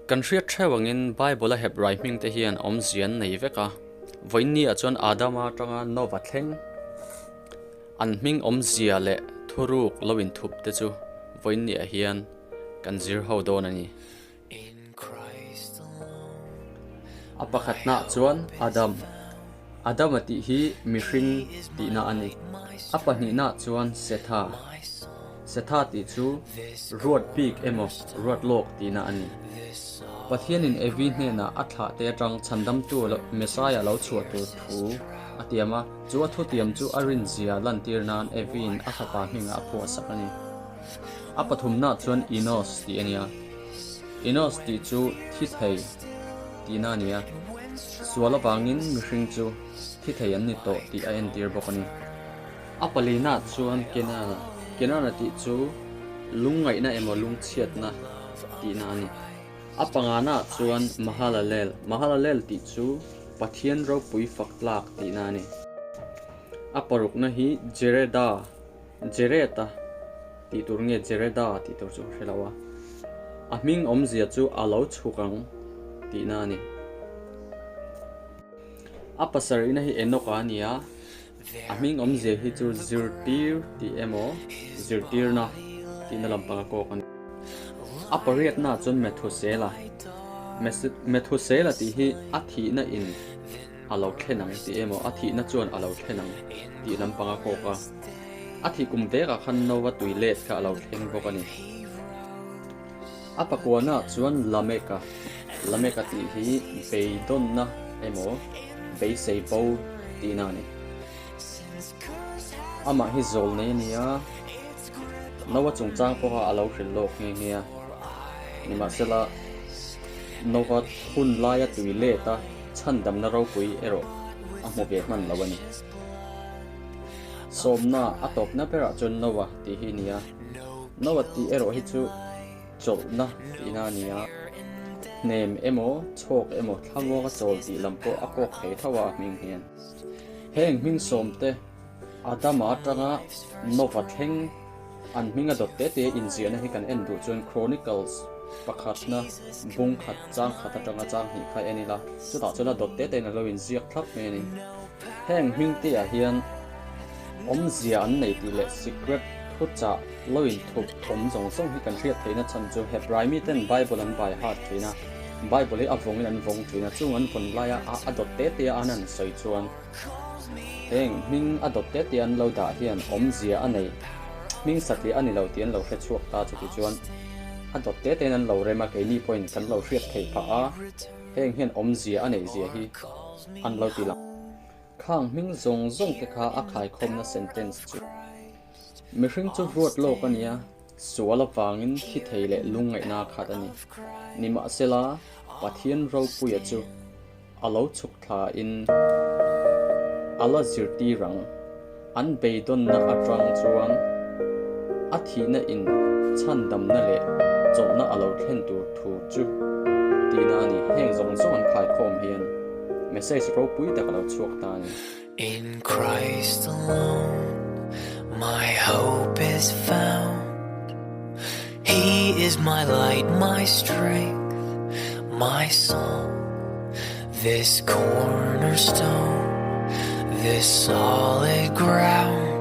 Kan hriat theuh angin Bible a Hebrai hming te hian awmzia an nei vek a, vawiin ah chuan Adama atanga Nova thleng an hming awmzia leh thuruk lo inthup te chu vawiin ah hian kan zir ho dawn a ni. A pakhatnaah chuan Adam, Adama tih hi mihring tihna a ni. A pahnihnaah chuan Setha, Setha tih chu ruat bik emaw ruat lawk tihna a ni. Pathianin Evi hnenah a thlahte atang chhandamtu Messiah lo chhuah tur thu a tiam a, chu a thutiam chu a rinzia lantir nan Evi'n a fapa hmingah a phuahsak a ni. A pathumnaah chuan Enos tih a ni a. Enos tih chu thi thei tihna a ni a, sual avangin mihring chu thi thei an ni tawh tih a entir bawk a ni. A palinaah chuan Kenana, Kenana tih chu lungngaihna emaw lungchhiatna tihna a ni. A panganaah chuan Mahalalel, Mahalalel tih chu Pathian ropui fak tlak tihna a ni. A parukna hi Jereda, Jereta tih tur nge Jereda tih tur chu ka hre lo a, a hming awmzia chu a lo chhuk ang tihna a ni. A pasarihna hi Enoch-a a ni a, a hming awmzia hi chu zirtir tih emaw zirtirna tihna lampang a kawk a ni. A pariatna chuan Methusela, Methusela tih hi a thihna in a lo thlen ang tih emaw a thihna chuan a lo thlen ang tih lampang a kawk a, a thih kum vekah khan Nova tui let kha a lo thleng bawk a ni. A pakuana chuan Lameka, Lameka tih hi beidawnna emaw beisei bo tihna a ni. Amah hi zawl nei a ni a, Nova chungchang pawha a lo hrilh lawk nghe nghe a, nimahsela Nova hun laia tui let a, Chhandamna ropui erawh a hmu ve hman lo a ni. Sawmna a tawpna berah chuan Noah tih hi a ni a. Noah tih erawh hi chu chawlhna tihna a ni a. Hnem emaw, chhawk emaw, thlamuanga chawl tih lam pawh a kawk thei tho a a hming hian. Heng hming sawmte Adama atanga Nova thleng An hminga dawt te te inziahna hi kan en duh chuan Chronicles pakhatna bung khat chang khat atanga chang hnih kha en ila, chutah chuan a dawt te tein a lo inziak thlap mai a ni. Heng hming te ah hian awmzia an nei tih leh secret thuchah lo inthup awm zawng zawng hi kan hriat theihna chhan chu Hebrai miten Bible an bai hat thin a, Bible hi a vawngin an vawng thin a, chung an vawn laia a dawt te te a an han sawi chuan, Heng hming a dawt te te an lo dah hian awmzia a nei. Hming satliah a ni lo tih an lo hre chhuak ta chuti chuan a dawt te tein an lo rem a, keini pawhin kan lo hriat theih phah a, heng hian awmzia a neih zia hi an lo ti lang. Khang hming zawng zawng te kha a khaikhawmna sentence chu Mihring chu ruat lawk a nia, sual avangin thi thei leh lungngaihna a khat a ni. Nimahsela, Pathian ropuia chu A lo chhuk thla in a la zirtir ang. An beidawnna atang chuan a thihna in chhandamna leh chawlhna a lo thlen tur thu chu tihna a ni. Heng zawng zawng an khaikhawm hian message ropui tak a lo chhuak ta a ni. In Christ alone my hope is found He is my light, my strength, my song This cornerstone, this solid ground.